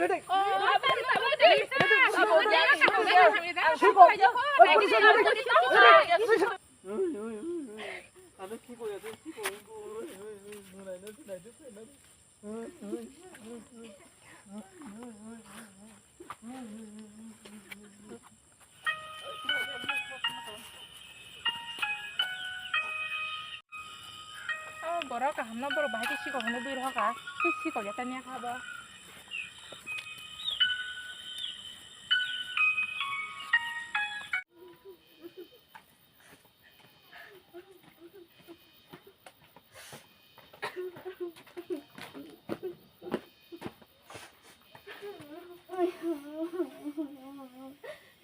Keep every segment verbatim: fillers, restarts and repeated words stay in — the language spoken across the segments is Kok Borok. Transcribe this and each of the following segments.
O borok kaham no, borok bahai khe sikok hwnwi bui rohor kha, tei sikok ya tanya kha bo.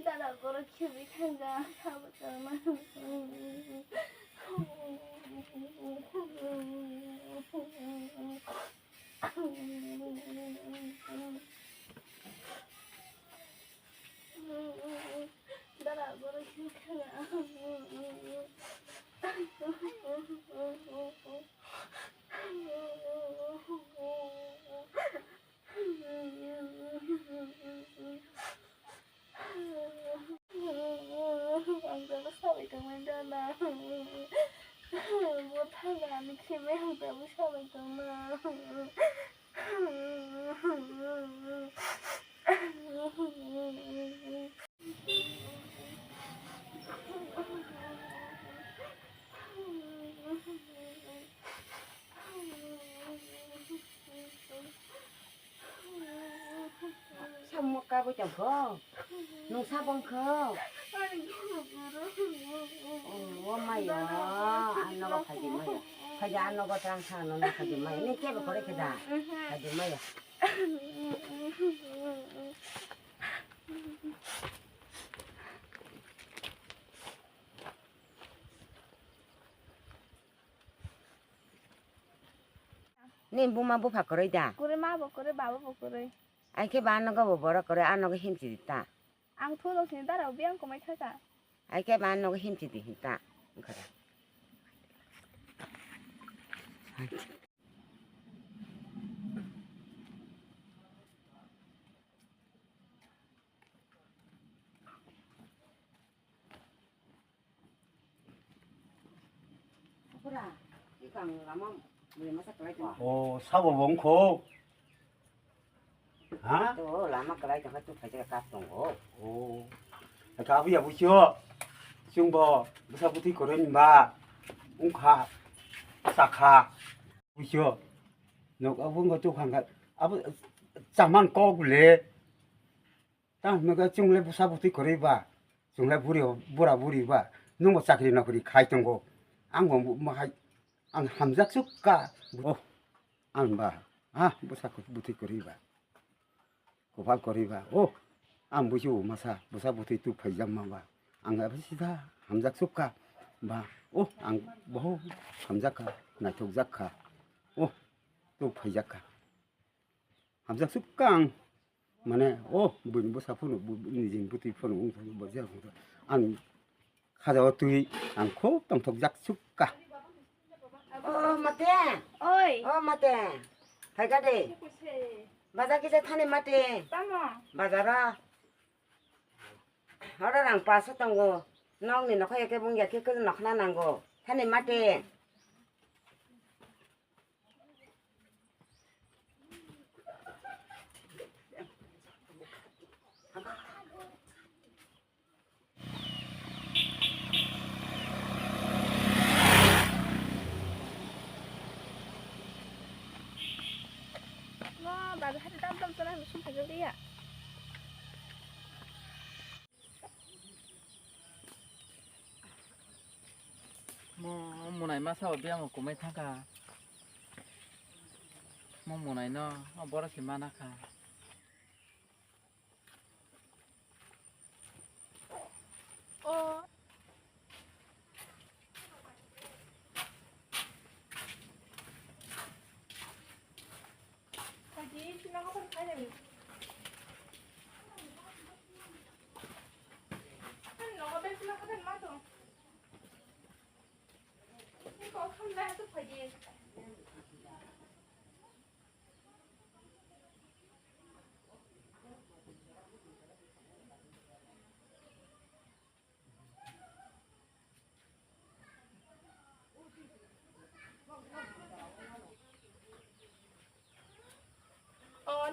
Dada, borok khibi thangkha, sabo tongma. Dada, borok khibi thangkha. Ang tabuk sabai tongmani dana. Bo thangkha ani khimwi ang tabuk sabai tongma. Samung kabui tongkho. Nung sabong kho. O maya, ang nogo phaidi maya. Phaidi ang nogo tang thang nono phaidi maya. Ni kebo kore khe da. Phaidi maya. Ni buma bupha kwrwi da? Kwrwi, ma bo kwrwi, baba bo kwrwi. Ai khe ba nogo bo borok kwrwi, a nogo himchi di ta. Ang thu no sini dara biyang komai thaka. Ai khe ba nogo himchi di hinta. Wngkha da. O, sabo bo wngkho. Ha? To lama kwlai tongkha, tu phaikhe kap tongo. O. Kap ya bucho. Chwngbo bwsa bwtwi kwrwi ni ba wngkha. Sakha. Bucho. Nok abo wngkha tu khangkha. Abo chamang kok le. Tamo hwnwi khe chwng le bwsa bwtwi kwrwi ba, chwng le buri, bura buri ba, nwng bo chakri nokri khai tongo. Ang bo ma hai, ang hamjak suk ka. Oh, ang ba, ah, bwsa bwtwi kwrwi ba, kwpal kwrwi ba. Oh, ang buisu masa bwsa bwtwi tu phaijak ma ba. Ang abo sida hamjak suk ka ba. Oh, ang boho hamjak kha, naithok jak kha. Oh, tu phaijak kha. Hamjak suk ka ang. Mane, oh, buini bwsa phano, bu-, bu-, nijini bwtwi phano wng thangwi bo jera wng thangwi. Ang khaja o twi ang kho tongthok jak suk ka. Oh, mate. Oi. Oh, mate. Phai kha de. Bazar kisa thani mate. Tamo? Bazar o. Oro rang paso tongo. Nokni nokha ya khe bung ya khe khe nokha na nango. Thani mate. Mo, bazar hati dam dam sana, sum phaikhe liya. Mo munai masa o biyang o kumai thangkha. Mo munai no o borok se mana kha. O.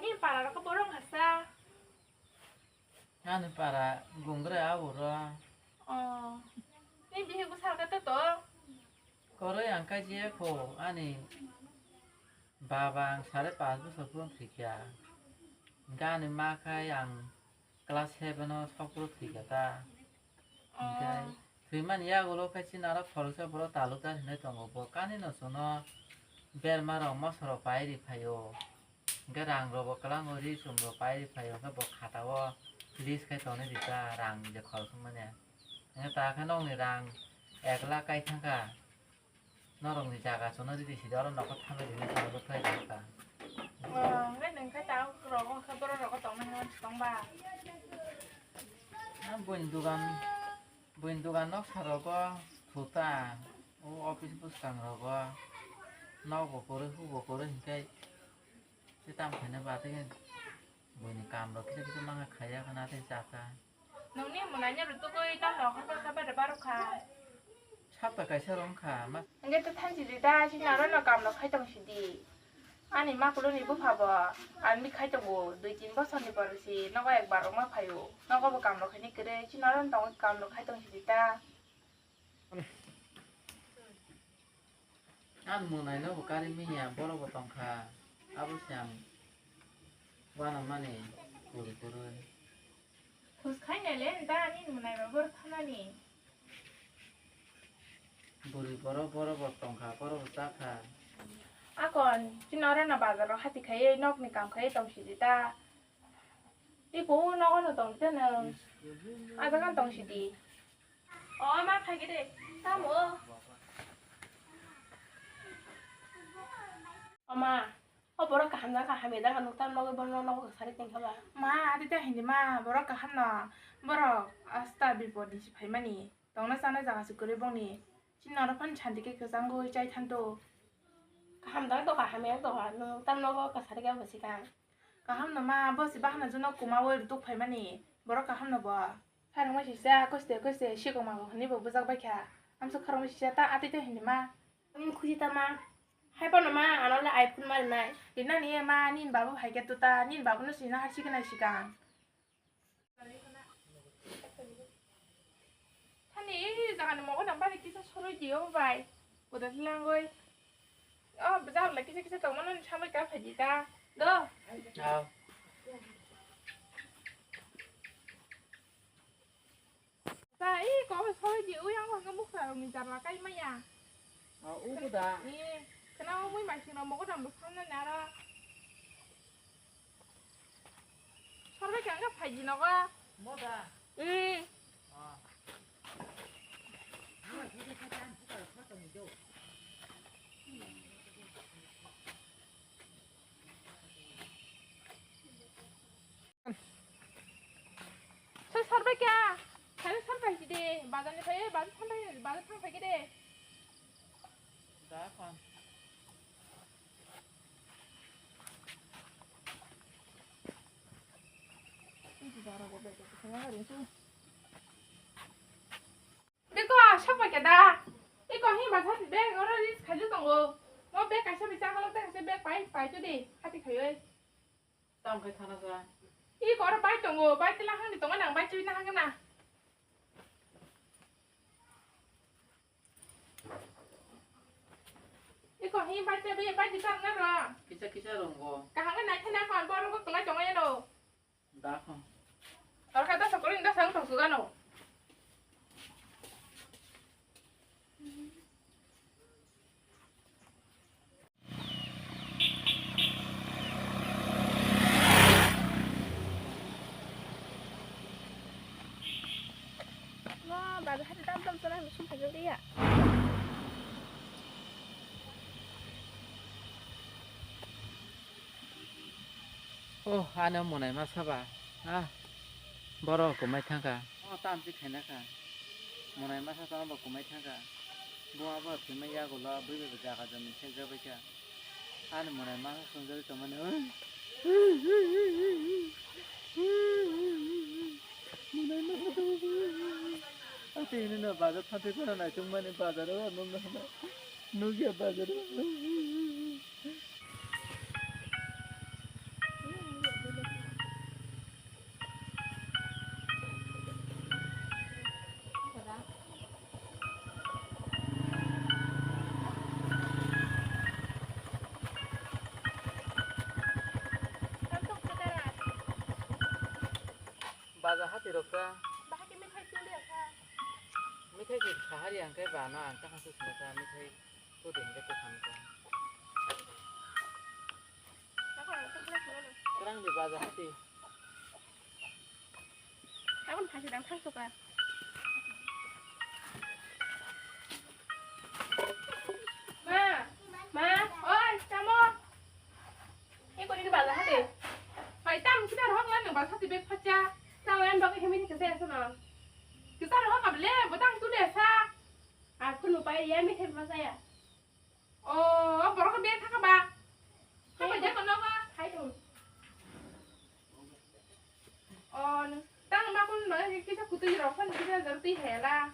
Ni para rok borok hasa. Ani para gungre aboro. Oh. Ni bihi bwsal kata to? Koroi ang kaji ekho ani baba ang sare pas bosor phuru thwikha. Gani ma khai ang class seven o sokphuru thwikha ta. Hingke thwimani yagulo khe chini aro khoroksa borok talukdar hinui tongo, bo kanino chwngno berma rok moso rok pai ri phaio, hingke rang rok bo kwlango ri chum rok pai ri phaio, hingke bo khatao list khai tonwi rijak rang je khorok wngmani, hingke ta khe nokni rang ek lakh kai thangkha. Norokni jaga chwngno ridi sidi oro nokha thanglai rwgwi chwngno rwkhlai rwkha. Oh, hwnkhe nwng khe ta rok wngkha borok rok tongmani tongba. Ah, buini dugan, buini dugan noksa rogo thuta, o office bwskang rogo nokbo kwrwi hukbo kwrwi hwnkhe tei tamo khaina ba tei buini kam rok kisa kisa mangkha khaiya khwna tei chakha. Nokni mwnaino rwtugwi nokno hokor kha bai rwba rwkha. Sapta kaisa rw wngkha, ma. Hwnkhe to thanchi di da, chini aro no kam rok khai tong sidi. Ani makuluni bupha bo, ani khai tongo, dui tin bosor ni pore si nogo ekbar rok ma phaio. Nogo bo kam rok khaini kwrwi, chini aro no tongo kam rok khai tong sidi da. Ang mwnaino bo kari miya, borok bo tongkha, abo se ang uanamani kwrwi kwrwi. Khus khainai le nda nini mwnaino borok thanani. Bwrwi borok, borok bo tongkha, borok bo chakha. Akon, chini oro no bazar o hati khaiwi nokni kam khaiwi tong sidi ta. Iko nogo no tong te nwng. Ajaga tong sidi. O ma, phaikhe de. Tamo? O ma, o borok kaham jang kaham ya jang nuk tam logi bono nogo sari tengkha ba. Ma, adi ta hindi ma, borok kaham no. Borok asta bipod ni si phaimani. Tongna chana jaga si kwrwi bongni. Chini norok phano santi khe kwchangwi chai thanto. Kaham jang to kaham ya to ha, nuk tam nogo kasari khe bwswkang. Kaham no ma, bo si bahana jono kuma oi rwtuk phaimani. Borok kaham no bo. Kharwngma sisa, koste koste, sikokma bo hwnwi bo bujak bai kha. Amsuk kharwngma sisa, ta atwi twi hwnwi ma. Ang khusi ta ma. Hai phano ma, ano le iPhone ma rinai. Rinani ma, nini babu hai khe tuta, nini babu no sina hai sikna sikang. Thani, eh, jagani mogo nang bari kisa soroi di, o bai. Koda langoi. Oh, bwsa rok lai kisa kisa tongmani sambai ka phaidi ta. Do. Aw. Ta, i ko soi di, u yang ko mukha rok ni jarla kai maya. Aw, u ko da. I, kana u mui mai sino mogo dam bwsa na nara. Sorbai kha wngkha phaidi nogo. Moda. Mm. Ah. Sai sorbai kha. Sai sorbai kha de. Bazar ni phai, bazar thang phai, bazar thang phai kha de. Da kha. Beko, sok pai keda. Eko, hi bazar bag oro ris khailu tongo. Mo bag kaisa bai chakalok, tei kaisa bag pai, pai tu de, hati khaioi. Tamo khe thana sa. Eko oro bai tongo, bai tila hangni tongo nang, bai tui na hangna. Iko hi bai te bai bai di tang na ro. Kisa kisa rong go. Kaham nai thana kon bor go kla jong ya no. Da ko. Tor ka da sakuri da sang tong su ga no. Wah, babi hari tam tam sana sum pakai dia. Oh, ano monai masa ba. Ah, borok kumai thangka. Oh, tam si khaina kha. Monai masa tano bo kumai thangka. Bo abo thwimai yagulo bui bai jaga jani thekjabaikha. Ani monai masa swngjagwi tongmani. Monai masa tongmani. Ate ini no bazar phatwi kono naichukmani bazar o nukno hwnna. Nukya bazar o. Baja hati rok ta. Bahai ke mithai tuli ang kha. Mithai se sahari ang khe ba no ang kha se sina ta mithai tuli ang khe ta khan ta. Ako ang kha kha kha. Kerang di baja hati. Abon phaisi dang thang suka. Ma, ma, oi, tamo. Eko ni baja hati. Hai tam kita rohok lan baja hati bek phacha. Tamo yang bagai hemi ni kese asa na. Kita rohok able botang tu desa. Aku lupa ya mi thep masa ya. Oh, borok bek thaka ba. Thaka ja kono ba. Hai tu. Oh, tang ma kun ma kisa kutui rok san kisa jar tui hela.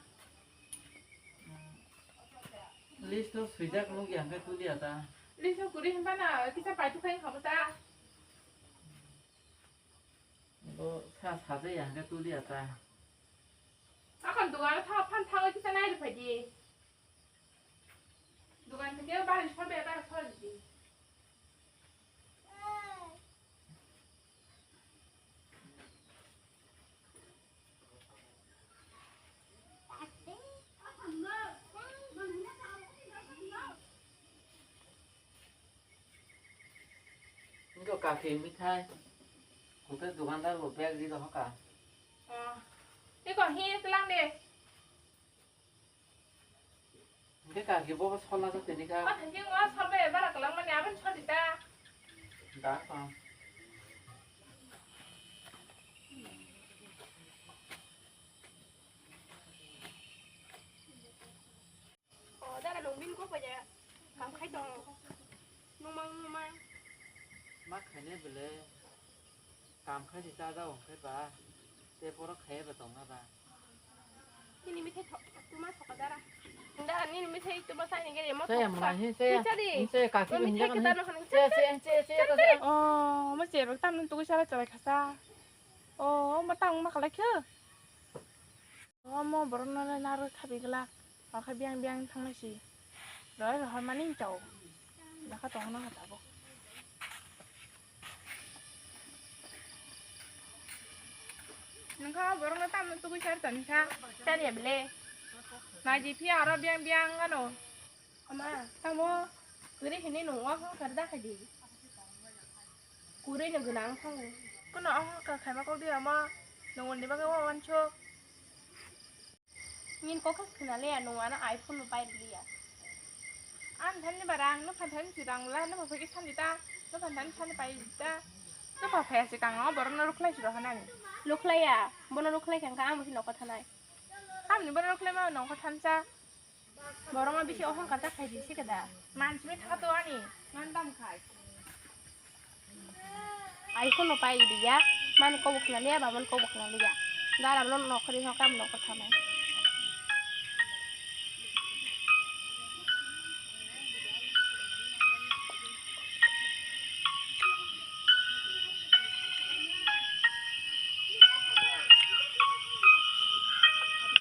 List to swijak nuk yang khe tuli ata. List to kuri himba na kisa pai tu khai khamu ta. Bo sa sa je yang khe tuli ata. Akon dugan tha phan tha kisa nai ri phaji. Dugan theke bari sobe bari sor di. Niko kaki mithai. Kute dukandar bo bag di dohoka. Oh. Iko hi telang de. Hingke kaki bo sola to tini ka. O thengki ngwa solbe bara kalang mani aboni sodi ta. Da ko. O dara longbin ko paja. Kam khai tong. Numang numang. Ma khaine bele. Kam khai di ta da ong khai ba. Te borok khaiya ba tongma ba. Nini mithai thok, tuma thok dara. Da nini mithai tuma sai ni gari mo. Saya thok mula sa. Hin saya. Hin sadi. Hin saya kaki. Mo mithai hinjakan kita hin. No khan. Saya saya saya saya. Oh, mo cherok tam nung tugui sara chalai khasa. Oh, mo tang ma khalai khe. Omo borok no naro khabi glak. Oke biang biang thang nai si. Roi rohor mani chao. Naka tong nang tabok. Nungkha borok no tam tugui sar tani kha. Sar ya bele. Naji phi aro biang biang ano. Ama, tamo, kwrwi hinwi nung o hwnka da khai di. Kwrwi no gwnang thango. Kuno o hwnka khaima kok di ama, nung ni bagwi o wansuk. Nini kok khe khna le ya, nung ano iPhone no pai rw li ya. Ang thani ba rang, no phan thani si rang la, no phan thani sani ta, no phan thani sani pai ta. No pha phai si kang o, borok no rukhlai si rohor nani. Rukhlai ya, bono rukhlai khe ang bo si nokha thanai. Tamni bono rukhlai ma nokha thansa. Borok ma bisi ohongkar ta khaidi se keda. Mansini thaka to ani, man dam khai. Ai kono pai di ya, man ko bukna liya, ba man ko bukna liya. Dara no nokhri ho kam nokho thanai.